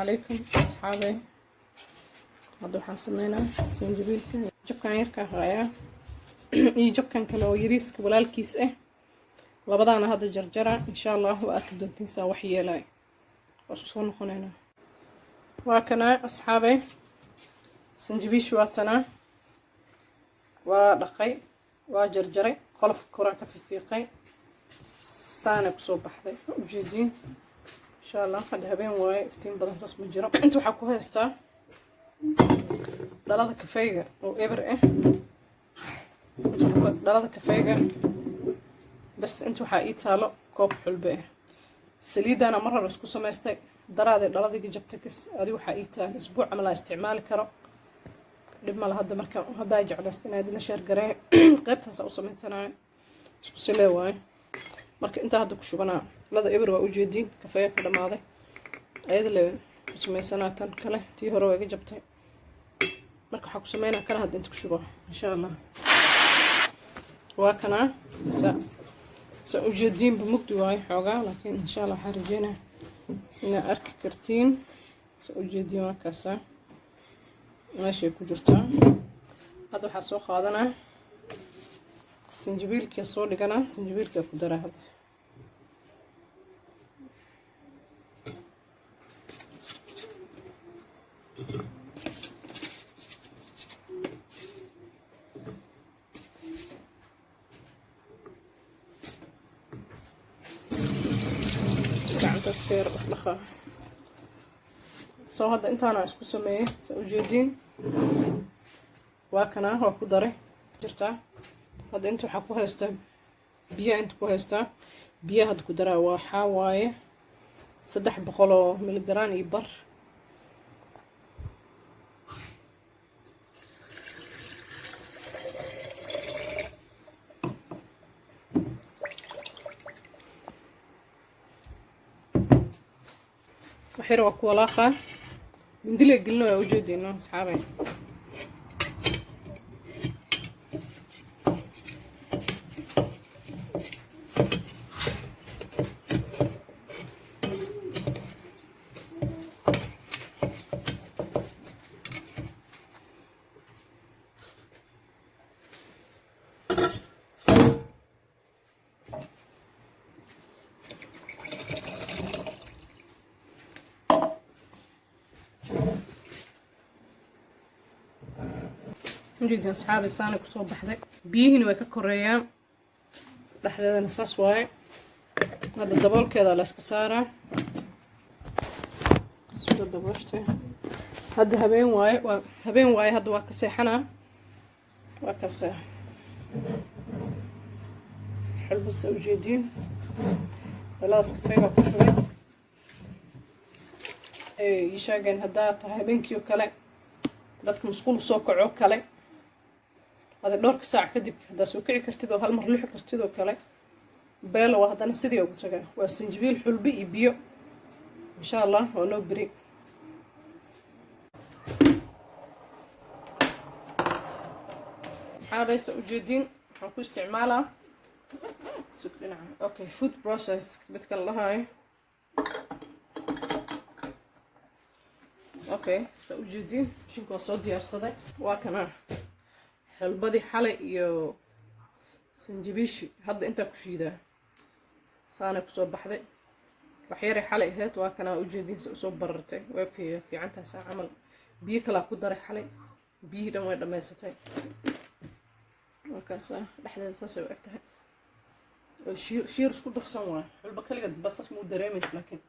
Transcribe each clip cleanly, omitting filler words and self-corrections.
Calaykum asxaabey. Hadda waxaan sameynaa sanjabiilka. Jabkan yarkaa hayaa iyo jabkan kale oo yariiska walaalkiis ah, labadaana hadda jarjara. Insha Allah waa arki doontiin saa wax yeelay. Waa isku soo noqonaynaa. Waa kanaa asxaabey, sanjabiishu waa tanaa. Waa dhaqay, waa jarjaray, qolofka koraa ka fiifiiqay, saana kusoo baxday, ujeediin. Insha Allah hadda habeen waaye, iftiin badan saas ma jiro. Inta waxaa ku haystaa dhalada kafeyga oo eber ah, dhalada kafeyga bas. Inta waxaa ii taalo koob xulbe ah. Saliidana mar hore isku samaystay, daraadee dhaladiga jabtay kas. Adi waxaa ii taalo isbuuc camal aa isticmaali karo, dhib mala. Hadda marka haddaa jeclaysta inaad ila share gareey, qaybtaasa u samaysanaayo, isku silee waaye. Marka intaa hadda ku shubanaa lada eber, waa ujeediin, kafeeya ka dhamaaday, ayada le ku samaysanaa. Tan kale tii hore waa iga jabtay. Marka waxaa ku sameynaa kana hadda inta ku shubo, insha Allah. Waa kanaa, sa ujeediinba mugdi waayo xoogaa, laakiin insha Allah waxaan rajeynaa inaad arki kartiin. Sa ujeediin, waa kaasa, meeshay ku jirtaa. Hadda waxaa soo qaadanaa sanjabiilkia, soo dhiganaa sanjabiilkia, ku daraa hadda. Gacantaas ka yar dhaqdhaqaa. Soo hadda intaana isku sameeyey, saa ujeediin, waa kanaa, waa ku daray jirtaa. Hadda inta waxaa ku haystaa biyaha, inta ku haystaa biyaha hadda ku daraa. Waxaa waaye 300 oo miligram iyo bar. Waxyar waa ku walaaqaa, mindila gelina, waa ujeediino asxaabay. Ujeedin asxaabi, saana kusoo baxday. Biyihiina way ka koreeyaan, dhexdeedana saas waaye. Hadda daboolkeeda la iska saaraa, sida dabooshtay. Hadda habeen waaye, waa habeen waaye, hadda waa ka seexanaa. Waa kaase xulbad, sa ujeediin, dhaladaas kafeegaa ku shubay. Ii sheegeen haddaa tahay habeenkii oo kale dadka musquul soo kaco kale, ada dhowrka saac kadib haddaa soo kici kartid oo hal mar lixi kartid oo kale, beelo waa haddana sidii ugu tagaa. Waa sanjabiil, xulbi iyo biyo. Insha Allah waa noo beri. Asxaabaysa, ujeediin, waxaan ku isticmaalaa, sug dhinaca, okay, food process midkan lahaayo. Okay, sa ujeediin, mishinka waa soo diyaarsaday. Waa kana xulbadii xalay iyo sanjabiishi, hadda intaa ku shiidaa, saanay kusoo baxday. Waxyaray xalay ahayd, waa kanaa, ujeediin sa usoo barartay. Way fiicantahay camal. Biyo kalaa ku daray xalay, biyihii dhan way dhammaysatay. Markaasa dhexdeeda saasay u eg tahay oo shiir shiir isku darsan waayo. Xulba kaligeed basas muu dareemaysa, laakiin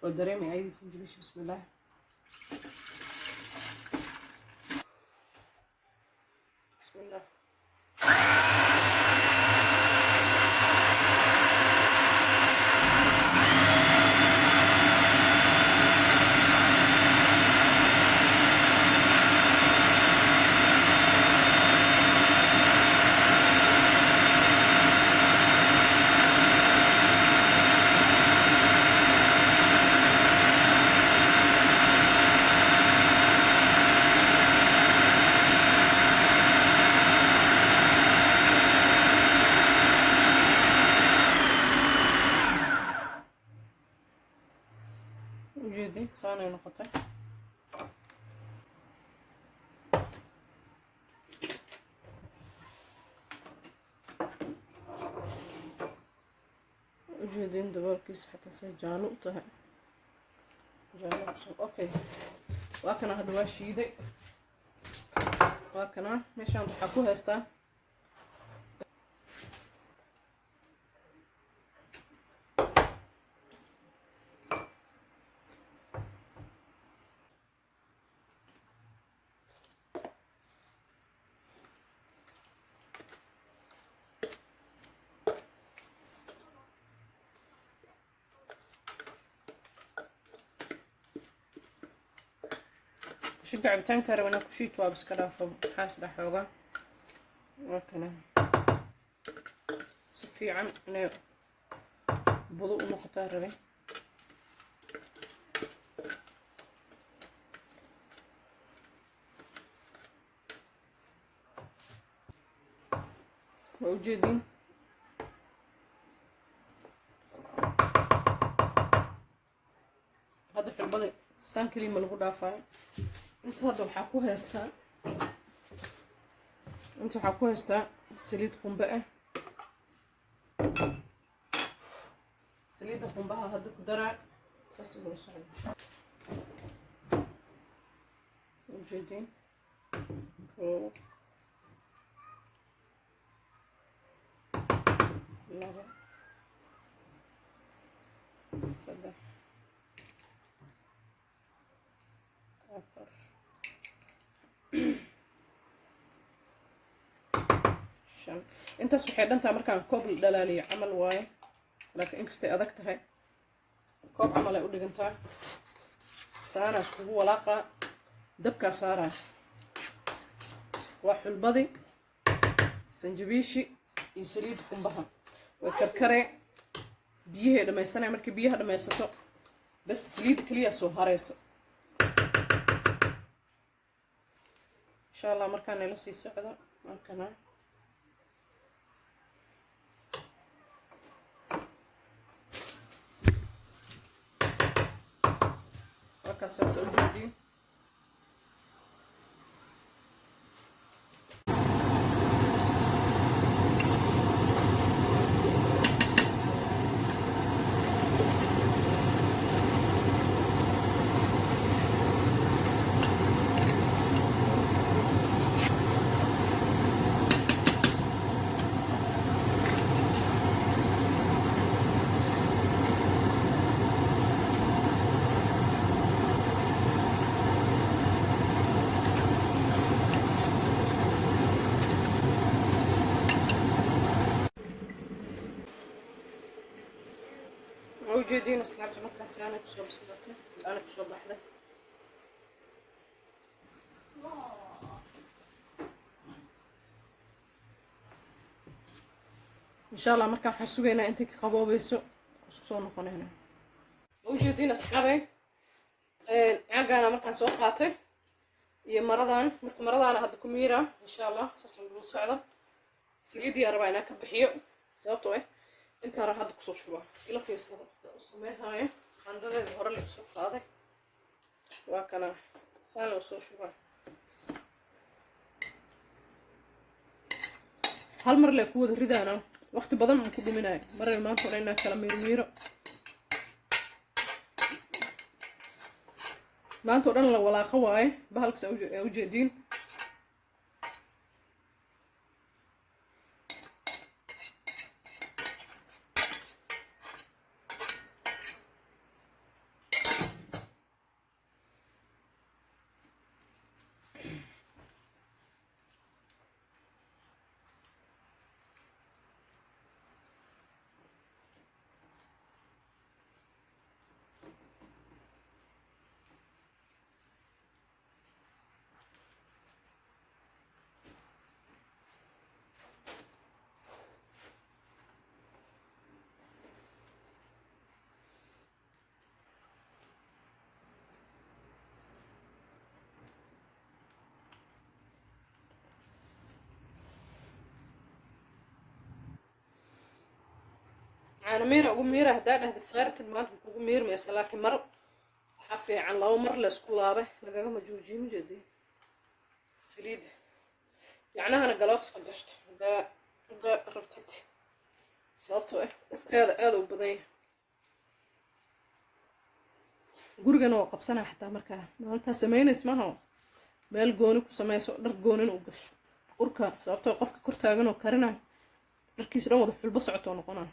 waa dareemay ayadii sanjabiishi. Bismillaah, bismillaah. Ujeedin saanay noqotay. Ujeedin daboolkiisa xataa say jaallo u tahay, jaallo cusub. Okay, waa kana hadda waa shiiday, waa kana. Meeshaan waxaa ku haystaa shinka cabitaanka rabana ku shiid, waaba iska dhaafo, maxaa isdhex xoogaa. Waa kana, si fiican inay budo u noqotaa rabay. Waa ujeediin. Hadda xulbada saan keliya ma lagu dhaafayo. Inta hadda waxaa ku haystaa, inta waxaa ku haystaa saliid qumbe ah. Saliidda qumbaha hadda ku daraa, saas ugula socda. Ujeediin, kow, laba, saddex, afar, shan. Intaas waxay dhantaa markaan koob la dhalaaliyo camal waaye, laakiin inkastay adag tahay koob camal ay u dhigantaa. Saanaa iskugu walaaqaa, dabkaa saaraa. Waa xulbadi, sanjabiishi iyo saliid qumbaha. Way karkaree, biyahay dhamaysanaya. Markii biyaha dhamaysato bas, saliid keliya soo hareysa, insha Allah. Markaan nala sii socdo markana markaas saasa u jeediin. Ma ujeediin asxaabta? Markaan saanay kusoo bislatay, saanay kusoo baxday. Insha Allah markaan waxaan sugaynaa intay ka qaboobayso, isku soo noqonayna. Ma ujeediin asxaabay? Caagaana markaan soo qaatay iyo maradan. Marka maradaana hadda ku miira, insha Allah. Saas lagu socda. Saliidiyaa rabaa inaan ka bixiyo, sababtoo ah intaa raba hadda kusoo shuba. Ila fiirsada u sameynaayo. Qaandadeeda hore lagu soo qaaday, waa kana, saan loo soo shubaa. Hal mar lee ku wada ridaana, waqti badan aan ku dhuminayo marar maanta o dhan inaan kala miirmiiro, maanta o dhan la walaaqo waaye bahalkas. Ujeediin caana miira ugu miira haddaa dhahda saartid, maanta kugu miirmaysa, laakiin maro Waxaa fiican laba mar la isku laabay, lagagama joojiyo. Ma jeedi saliidda gacnahana gloveska gashto hadaa rabtid, sababtoo ah urkeeda aada u badan yahay. Gurigana waa qabsanaa xataa markaa maalintaa sameynays maha, meel gooni ku sameyso, dhar goonina u gasho urka, sababtoo qofka kor taagan oo karinayo dharkiisa dhan wada xulbo socotoo noqonayo.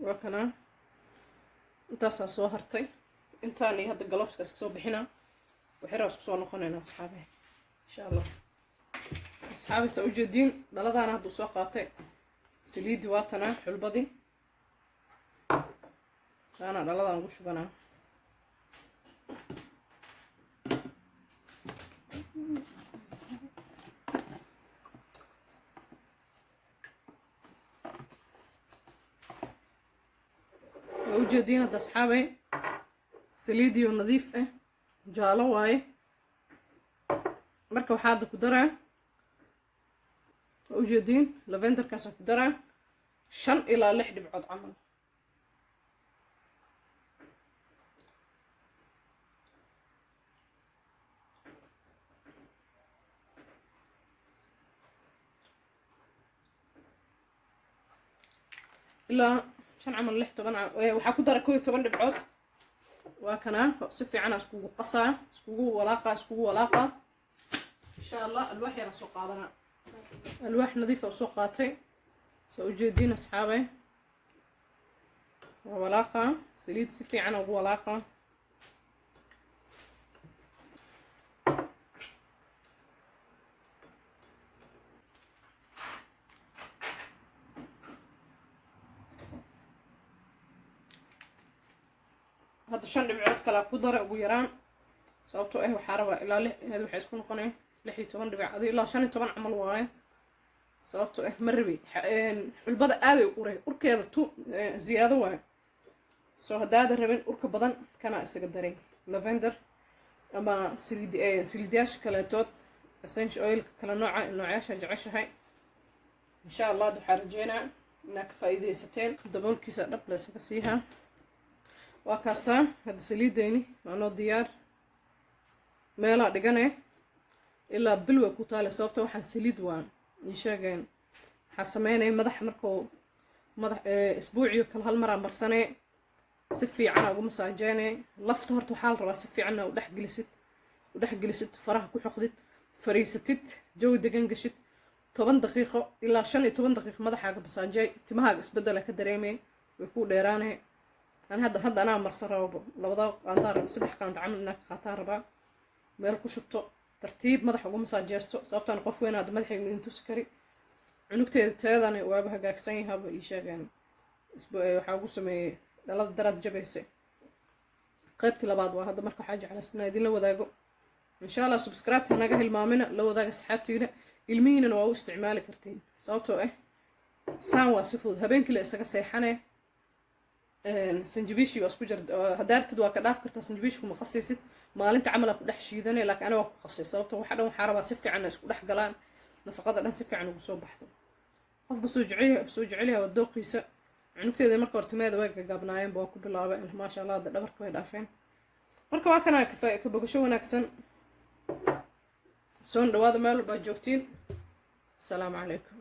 Waa kanaa, intaasaa soo hartay. Intaan iyo hadda gloveskaas kasoo bixinaa, waxyaraa isku soo noqonaynaa, asxaabe, insha Allah. Asxaabi, saa ujeediin, dhaladaana hadduu soo qaatay saliidii, waa tanaa xulbadii, taana dhaladaan ugu shubanaa. Waa ujeediin hadda, asxaabay, saliidiyo nadiif ah, jaalo waaye. Marka waxaa hadda ku daraa, waa ujeediin, lavenderkaasaan ku daraa 5 ilaa 6 dhibcood camal. Ilaa 5 camal, 6, 10, waxaa ku dara 11 dhibcood. Waa kanaa, si fiicana iskugu qasaa, iskugu walaaqa, iskugu walaaqa, insha Allah. Alwaax yaraan soo qaadanaa, alwaax nadiifa usoo qaatay. Soo ujeediin, asxaabay, waa walaaqa, saliid si fiican ugu walaaqa. Hadda 5 dhibcood kalaa ku dara ugu yaraan, sababtoo ah waxaa rabaa ilaa 6, waxay isku noqonaya 16 dhibic, adi ilaa 15 camal waaye, sababtoo ah ma rabi xulbada aaday u uray, urkeeda tu ziyaado waaye. Soo haddaada rabin urka badan, kana isaga daray lavender ama saliid, saliidyaasha kaleetood, essential oilka kala nooca, noocyaasha jeceshahay, insha Allah. Waxaa rajeynaa inaad ka faa'iidaysateen. Daboolkiisa dhab laysaga siihaa. Waa kaasaa, hadda saliideyni waa noo diyaar. Meelaa dhigane ilaa bil way ku taale, sababta waxaan saliid waa ii sheegeen. Waxaa sameynaya madaxa markuu madax isbuuciyo kale hal maraa marsanee, si fiicana ugu masaajeyne lafta. Horta waxaa la rabaa si fiicanna u dhexgelisid, u dhexgelisid, faraha ku xoqdid, fariisatid, jawi degan gashid, 10 daqiiqo ilaa 15 daqiiqo madaxaaga masaajey. Timahaaga isbedela ka dareemay, way kuu dheeraanay. Ani hadda anaa marsan rababo, labada qaandaa raba, 3 qaanda camal inaa ka qaataan rabaa, meel ku shubto, tartiib madaxa ugu masaajeysto, sababtaan qof weyn hadda madaxayga idin tusi kari. Cunugteeda teedani waaba hagaagsan yahaba, ii sheegeen. Waxaa ugu sameeyey dhalada daraad jabaysa, qaybtii labaad waa hadda. Marka waxaa jeclaysan inaa idinla wadaago, insha Allah. Subscribe-ta naga hilmaamina, la wadaaga asxaabtiina, ilmihiinana waa u isticmaali kartiin, sababtoo ah saan waa si fudud. Habeenkii la isaga seexane, sanjabiishii waa isku jar, haddaartid waa ka dhaaf kartaa, sanjabiish kuma qasaysid, maalinta camal aa ku dhex shiidanay, laakiin aniga waa ku qasay, sababto waxa dhan waxaa rabaa si fiican isku dhex galaan, nafaqada dhan si fiican ugu soo baxdo. Qofba soo jecel, soo jecelyahay, waa dooqiisa. Cunugteeda marka hore timeeda way gagaabnaayeenba, waa ku bilaabay, maasha Allah, hadda dhabarka way dhaafeen. Marka waa kana, ka bogasho wanaagsan, soon dhawaada meel walbaad joogtiin. Asalaamu calaykum.